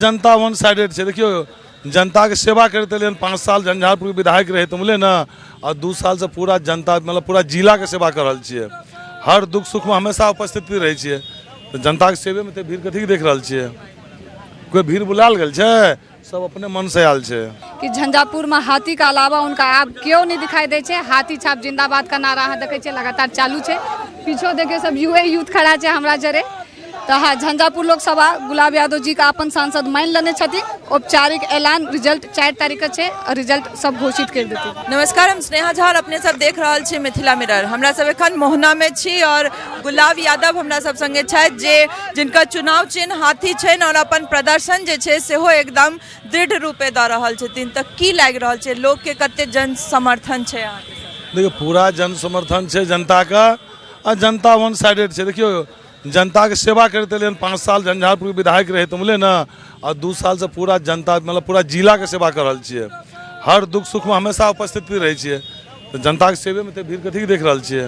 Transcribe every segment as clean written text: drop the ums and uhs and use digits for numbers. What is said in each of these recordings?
जनता वन sided छै। देखियौ, जनताके सेवा करैत एलियै हन 5 साल, झंझारपुरके विधायक रहै तऽ बुझलियै ने। आ 2 सालसँ पूरा जनता, मतलब पूरा जिलाके सेवा कऽ रहल छियै। हर दुःख सुखमे हमेशा उपस्थिति रहै छियै। तऽ जनताके सेवेमे तऽ भीड़ कथीके देख रहल छियै? कोइ भीड़ बुलायल गेल छै? सब अपने मनसँ आयल छै। कि झंझारपुरमे हाथीके अलावा हुनका आब केओ नहि दिखाई दै छै। हाथी छाप जिंदाबादके नारा अहाँ देखै छियै, लगातार चालू छै। पीछो देखियौ, सब युवे यूथ खड़ा छै हमरा जरे। तऽ हँ, झंझारपुर लोकसभा गुलाब यादव जीके अपन सांसद मानि लेने छथिन। औपचारिक ऐलान रिजल्ट 4 तारीखके छै, रिजल्ट सब घोषित करि देतै। नमस्कार, हम स्नेहा झा और अपने सब देख रहल छी मिथिला मिरर। हमरा सब एखन मोहनामे छी और गुलाब यादव हमरा सब संगे छथि, जे जिनकर चुनाव चिन्ह हाथी छनि और अपन प्रदर्शन जे छै सेहो एकदम दृढ़ रूपे दऽ रहल छथिन। तऽ की लागि रहल छै, लोकके कते जन समर्थन छै अहाँके? देखियौ, पूरा जन समर्थन छै जनताके आ जनता वन साइडेड छै। देखियौ, जनताके सेवा करैत एलियै हन 5 साल, झंझारपुरके विधायक रहै तऽ बुझलियै ने। आ 2 सालसँ पूरा जनता, मतलब पूरा जिलाके सेवा कऽ रहल छियै। हर दुःख सुखमे हमेशा उपस्थिति रहै छियै। तऽ जनताके सेवेमे तऽ भीड़ कथीके देख रहल छियै?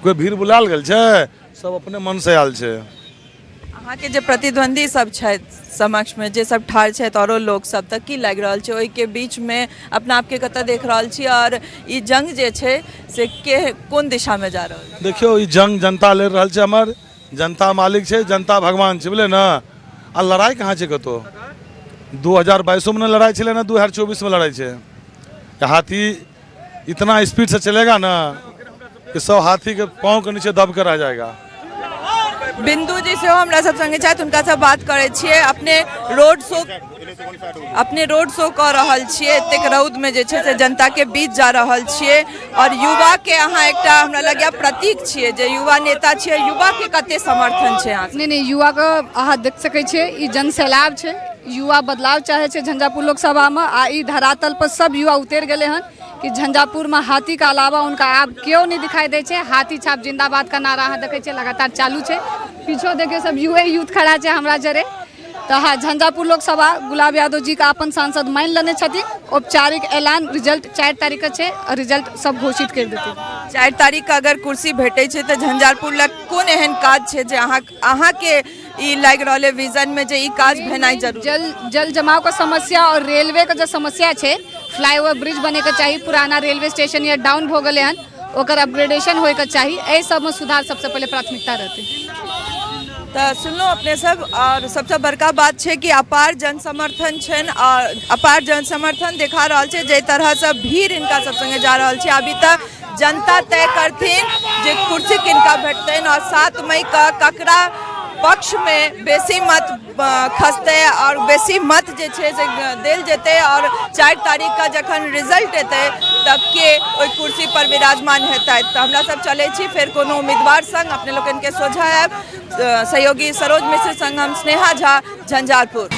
कोइ भीड़ बुलायल गेल छै? सब अपने मनसँ आयल छै। अहाँके जे प्रतिद्वंदी सब छथि, समक्षमे जे सब ठाढ़ छथि, औरो लोक सब, तऽ की लागि रहल छै, ओहिके बीचमे अपना आपके कतऽ देख रहल छी और ई जंग जे छै से के कोन दिशामे जा रहल छै? देखियौ, ई जंग जनता लड़ि रहल छै हमर। जनता मालिक छै, जनता भगवान छै, बुझलियै ने। आ लड़ाइ कहाँ छै कतहु? 2022ओमे ने लड़ाइ छलै ने 2024मे लड़ाइ छै। हाथी इतना स्पीड से चलेगा ना कि सब हाथी के पाँव के नीचे दब के रह जाएगा। बिंदु जी सेहो हमरा सब संगे छथि, हुनका से बात करै छियै। अपने रोड शो कऽ रहल छियै, एतेक रौद में जे छै से जनता के बीच जा रहल छियै और युवा के अहाँ एकटा हमरा लगैया प्रतीक छियै, जे युवा नेता छियै। युवा के कते समर्थन छै अहाँ? नहि नहि, युवाके अहाँ देख सकै छियै, ई जन सैलाब छै। युवा बदलाव चाहै छै झंझारपुर लोकसभामे आ ई धरातल पर सब युवा उतरि गेलै हन कि झंझारपुरमे हाथीके अलावा हुनका आब केओ नहि दिखाई दै छै। हाथी छाप जिंदाबादके नारा अहाँ देखै छियै, लगातार चालू छै। पीछो देखियौ, सब युवे यूथ खड़ा छै हमरा जरे। तऽ हँ, झंझारपुर लोकसभा गुलाब यादव जीके अपन सांसद मानि लेने छथिन। औपचारिक ऐलान रिजल्ट 4 तारीखके छै, रिजल्ट सब घोषित करि देतै। 4 तारीख के अगर कुर्सी भेटै छै तऽ झंझारपुर लग कोन एहन काज छै जे अहाँके ई लागि रहल है विजन में जे ई काज भेनाइ जरूरी? जल जल जमाव के समस्या और रेलवे के जे समस्या छै, फ्लाईओवर ब्रिज बने के चाही। पुराना रेलवे स्टेशन या डाउन भऽ गेलै हन, ओकर अपग्रेडेशन होय के चाही। एहि सबमे सुधार सबसे पहिले प्राथमिकता रहतै। तऽ सुनलहुँ अपने सब, और सबसँ बड़का बात छै कि अपार जन समर्थन छनि और अपार जन समर्थन देखा रहल छै, जाहि तरहसँ भीड़ हिनका सब संगे जा रहल छै। अभी तऽ जनता तय करथिन जे कुर्सी किनका भेटतनि और 7 मई के ककरा पक्षमे बेसी मत खसतै और बेसी मत जे छै से देल जेतै और 4 तारीखके जखन रिजल्ट एतै तऽ के ओहि कुर्सी पर विराजमान हेतै। तऽ हमरा सब चलै छी, फेर कोनो उम्मीदवार संग अपने लोकनिके सोझा आयब। सहयोगी सरोज मिश्र संग हम Sneha Jha, Jhanjharpur.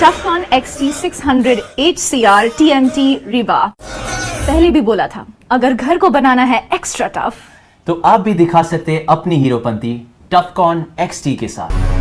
Tufcon XT600 HCR TMT Rebar। पहले भी बोला था, अगर घर को बनाना है एक्स्ट्रा टफ तो आप भी दिखा सकते हैं अपनी हीरोपंती टफकॉन XT के साथ।